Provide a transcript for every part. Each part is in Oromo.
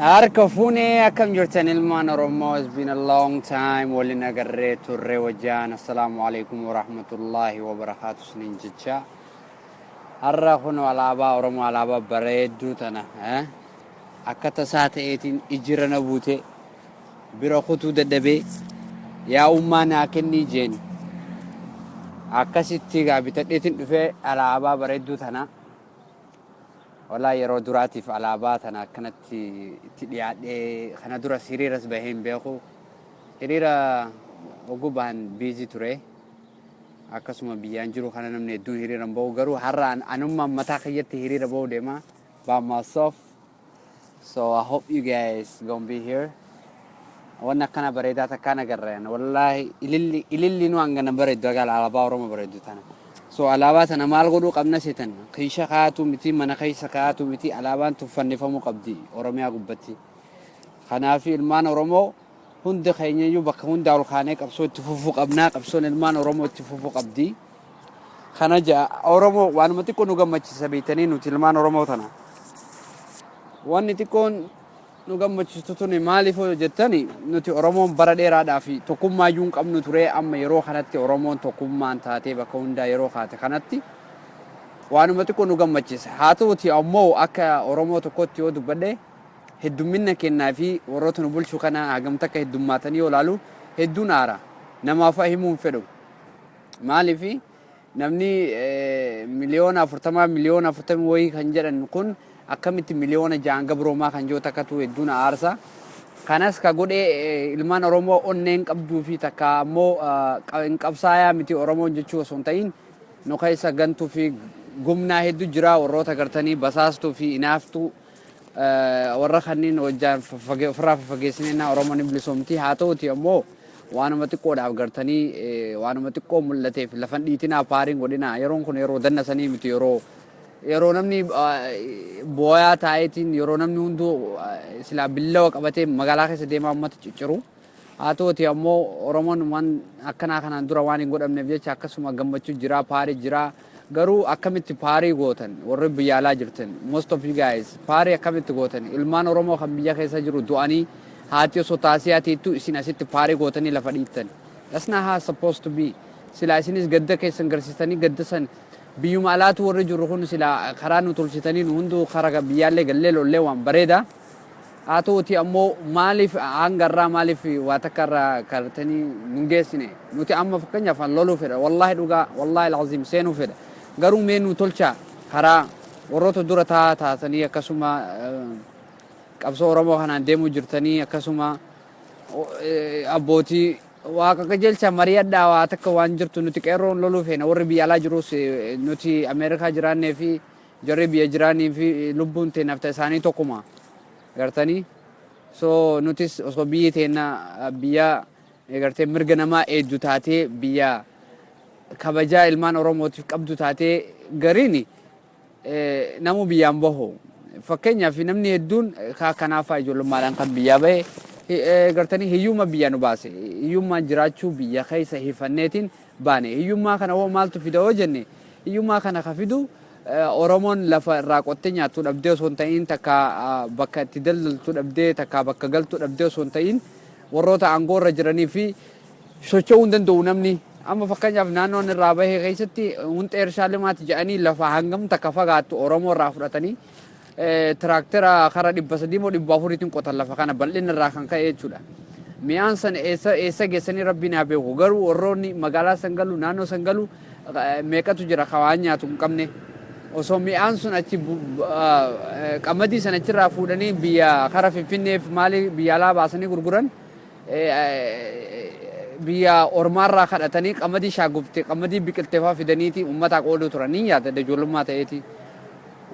Harka fuunee, akkam jirtan ilmaan Oromoo? It's been a long time waliin agarree turre wajjaan. Assalaamu alaikum warahmatullaahi wabarakaatu isiniin jecha. Har'a kun alaabaa Oromoo, alaabaa bareedduu tana akka tasaa ta'eetiin ijira na buute, bira kutuu dadhabee, yaa ummaa naa kennii jeen. Akkasitti gaa bitadheetiin dhufee alaabaa bareedduu tana. Walaa yeroo duraatiif alaabaa tana akkanatti itti dhiyaadhee. Kana duras hiriiras bahee hin beeku. Hiriira oguu bahan busy ture. Akkasuma biyyaan jiru kana namni hedduun hiriira hin bahu. Garuu har'a anummaan mataa kiyyatti hiriira bahuu deema. By myself. So I hope you guys gonna be here. Wanni akkana bareedaa takkaan agarreen. Wallaahi ililli ililli nu hangana bareeddu agaa alaabaa Oromoo bareeddu tana. So alaabaa tana maal godhuu qabna seetan? Kiisha kaa'atu miti, mana keessa kaa'atu miti, alaabaan tun fannifamuu qabdi Oromiyaa gubbatti. Kanaaf ilmaan Oromoo hundi keenyayyuu bakka hundaa ol kaanee qabsoo itti fufuu qabnaa. Qabsoon ilmaan Oromoo itti fufuu qabdi. Kana ja'a Oromoo waanuma xiqqoo nu gammachiisa beektanii nuti ilmaan Oromoo tana. Wanni xiqqoon nu gammachiistu tuni maaliif yoo jettani, nuti Oromoon bara dheeraadhaa fi tokkummaa iyyuu hin qabnu ture. Amma yeroo kanatti Oromoon tokkummaan taatee bakka hundaa yeroo kaate kanatti waanuma xiqqoo nu gammachiisa. Haa ta'uti ammoo akka Oromoo tokkotti yoo dubbadhe, heddumminna kennaa fi warroota nu bulchu kana hagam takka heddummaatanii yoo ilaalu hedduun aara. Namaaf himuu hin fedhu. Maaliif namni 40,000,000, 40,000,000 wayii kan jedhan kun akkamitti 6 miliyoona gabroomaa kan jiru takkatu hedduun aarsa. Kanas ka godhe ilmaan Oromoo onneen qabduu fi takka ammoo hin qabsaayaa miti Oromoon jechuu osoo hin ta'in, nu keessa gantuu fi gumnaa hedduu jira, warroota gartanii basaastuu fi inaaftuu warra kanneen hojjaan ofirraa fageessinee Oromoon hin bilisoomti. Haa ta'uti ammoo waanuma xiqqoodhaaf gartanii waanuma xiqqoo mul'ateef lafan dhiitinaa, paariin godhinaa. Yeroon kun yeroo dannasanii miti, yeroo namni booyaa taa'eetiin, yeroo namni hunduu silaa billawa qabatee magaalaa keessa deemaa uummata cicciru. Haa ta'uti ammoo Oromoon waan akkanaa kanaan dura waan hin godhamneef jecha akkasuma gammachuu jira, paarii jira. Garuu akkamitti paarii gootan warri biyya alaa jirtan? Most of you guys paarii akkamitti gootan? Ilmaan Oromoo kan biyya keessa jiru du'anii, haati osoo taasiyaa tiittu, isin asitti paarii gootanii lafa dhiittan. That's not how it's supposed to be. Silaa isinis gadda keessan garsiistanii, gadda san biyyuma alaatu warri jiru kun silaa karaa nu tolchitanii nu hunduu karaa biyyaallee gallee lollee waan bareeda. Haa ta'uti ammoo maaliif hanga irraa, maaliif waa takka irraa kartanii nun geessine? Nuti amma fakkeenyaaf an loluu fedha, wallaahi dhugaa, wallaahi alazim seenuu fedha. Garuu mee nu tolchaa karaa, warroota dura taa taatanii akkasuma qabsoo Oromoo kanaan deemuu jirtanii, akkasuma abbootii waaqa qajeelcha mari'adhaa. Waa takka waan jirtu nuti qeerroon loluu feena. Warri biyya alaa jirus, nuti Ameerikaa jiraannee fi jarri biyya jiraanii fi lubbuun teennaaf isaanii tokkuma gartanii. So nutis osoo biyyi teenna biyya gartee mirga namaa eegdu taatee, biyya kabajaa ilmaan Oromootiif qabdu taatee, gariin namu biyyaan bahu. Fakkeenyaaf namni hedduun kanaafaa ijoollummaadhaan kan biyyaa bahe gartanii hiyyummaa biyyaa nu baase. Hiyyummaan jiraachuu biyya keessa hifanneetiin baane. Hiyyummaa kana hoo maaltu fida yoo jenne, hiyyummaa kana ka fidu Oromoon lafa irraa qottee nyaattu dhabdee osoo hin ta'in, takka bakka itti daldaltu dhabdee, takka bakka galtu dhabdee osoo hin ta'in, warroota aangoo irra jiranii fi socho'uu hin danda'u namni. Amma fakkeenyaaf naannoon irraa bahee keessatti hunxee irshaa limaati jedhanii lafa hangam takka fagaattu Oromoo irraa fudhatanii tiraaktera kara 300 moo 400tiin qotan lafa kana bal'ina irraa kan ka'e jechuudha. Mi'aan san eessa eessa geessanii rabbiin haa beeku. Garuu warroonni magaalaa san galu, naannoo san galu meeqatu jira ka waan nyaatu hin qabne? Osoo mi'aan sun achi qamadii san achirraa fuudhanii biyya kara Finfinneef maali biyya alaa baasanii gurguran, biyya ormaarraa kadhatanii qamadii shaagufte, qamadii biqilte fa'aa fidaniiti uummataa qooduu turan. Ni yaadadha ijoollummaa ta'eeti.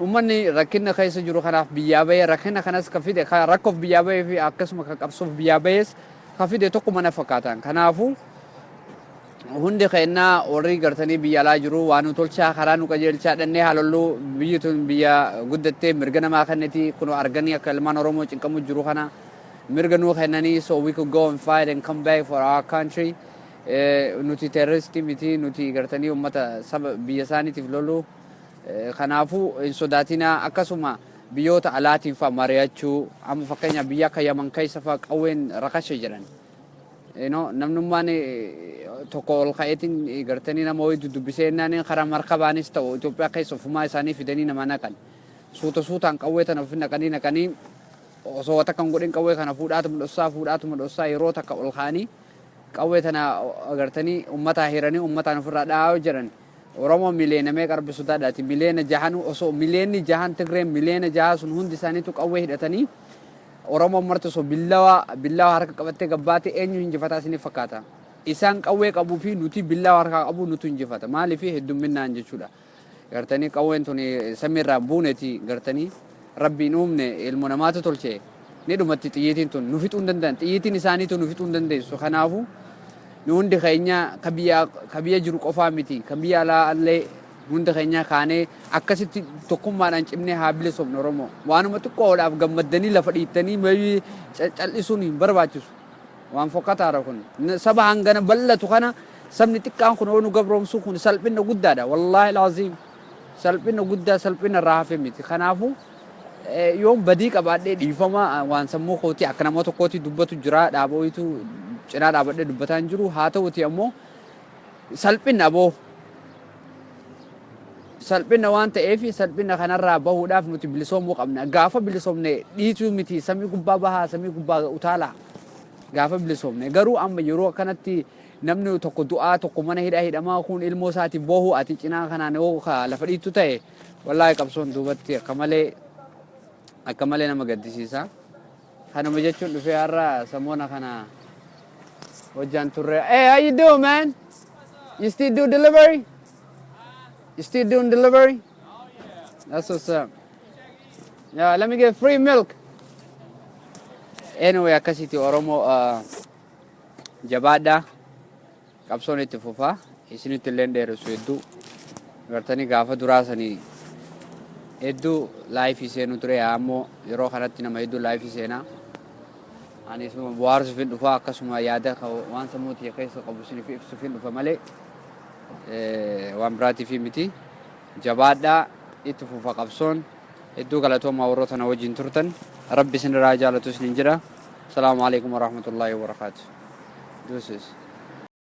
Uummanni rakkina keessa jiru kanaaf biyyaa bahee, rakkina kanas ka fide, ka rakkoof biyyaa bahee fi akkasuma ka qabsoof biyyaa bahees ka fide tokkuma na fakkaatan. Kanaafuu hundi keennaa warri gartanii biyya alaa jiru waa nu tolchaa, karaa nu qajeelchaa, dhannee haalollu. Biyyi tun biyya guddattee mirga namaa kenniti. Kun arganii akka ilmaan Oromoo cinqamu jiru kana mirga nuu kennanii, so we could go and fight and come back for our country. Nuti terroristii miti, nuti gartanii ummata saba biyya isaaniitiif lolu. Kanaafuu hin sodaatinaa. Akkasuma Biyyoota alaatiin fa'a mari'achuu. Amma fakkeenyaaf biyya akka Yaman keessa fa'a qawween rakashe jedhan. Namnummaan tokko ol ka'eetiin gartanii nama wayii dudubbisee jennaan karaa markabaanis ta'u Itoophiyaa keessa ofumaa isaanii fidanii nama naqan. Suuta suutaan qawwee tana ofi naqanii naqanii, osoo wata kan godhin qawwee kana fuudhaatuma dhossaa, fuudhaatuma dhossaa, yeroo takka ol ka'anii qawwee tana agartanii ummataa hiranii ummataan ofirraa dha'aa jedhan. Oromoo miliyoona meeqa rabbi sodaadhaati, miliyoona 6nuu, osoo miliyoonni 6n, Tigreen miliyoona 6 sun hundi isaaniitu qawwee hidhatanii, Oromoon marti osoo billawa billawa harka qabattee gabbaate, eenyu hinjifataa isiniif fakkaata? Isaan qawwee qabuu fi nuti billawa harkaa qabu nutu hinjifata. Maaliif? Heddumminaan jechuudha. Gartanii qawween tun samiirraa buuneti, gartanii rabbiin uumne, ilmo namaatu tolche, ni dhumatti. Xiyyiitiin tun nu fixuu hin danda'an, xiyyiitiin isaaniitu nu fixuu hin dandeessu. Kanaafu nu hundi keenya, ka biyya jiru qofaa miti, kan biyya alaa illee, hundi keenya kaanee akkasitti tokkummaadhaan cimnee haa bilisoomnu. Oromoo, waanuma xiqqoodhaaf gammaddanii lafa dhiittanii mayii cal'isuun hin barbaachisu. Waan fokkataadha kun. Saba hangana bal'atu kana sabni xiqqaan kun nu gabroomsuu kun salphina guddaadha. Wallaahi alaaziim, salphina guddaa, salphina irraa hafe miti. Kanaafuu yoon badii qabaadhee dhiifama. Waan sammuu kootii akka nama tokkootti dubbatu jira, dhaaba wayitu cinaa dhaabadhee dubbataa hin jiru. Haa ta'uti ammoo salphina aboo salphina waan ta'eef, salphina kanarraa bahuudhaaf nuti bilisoomuu qabna. Gaafa bilisoomne dhiituu miti, samii gubbaa bahaa, samii gubbaa utaalaa gaafa bilisoomne. Garuu amma yeroo akkanatti namni tokko du'aa, tokko mana hidhaa hidhamaa, kun ilmoo isaatiif boohu, ati cinaa kanaan yoo lafa dhiittu ta'e, wallaahi qabsoon duubatti akka malee akka malee nama gaddisiisa. Kanuma jechuun dhufee har'a samoona kana hojjaan turre. Hey, how you doing, man? You still do delivery? You still doing delivery? That's what's up. Yeah, let me get free milk. Anyway, akkasitti Oromoo, jabaadhaa. Qabsoon itti fufaa. Isinitti illee dheeressu hedduu. Gartanii gaafa duraa sanii hedduu live seenuu ture, ammoo yeroo kanatti nama hedduu live seenaa. Ani isuma bohaarsuuf hin dhufa, akkasuma yaada waan sammuu tiyya keessa qabu isiniif ibsuuf hin dhufa malee waan biraatiif miti. Jabaadhaa, itti fufa qabsoon. Hedduu galatoomaa warroota na wajjin turtan. Rabbi isinirraa jaalatu isinin jedha. Salaamu alaikum warahmatullaahi wabarakaatu. Deuces.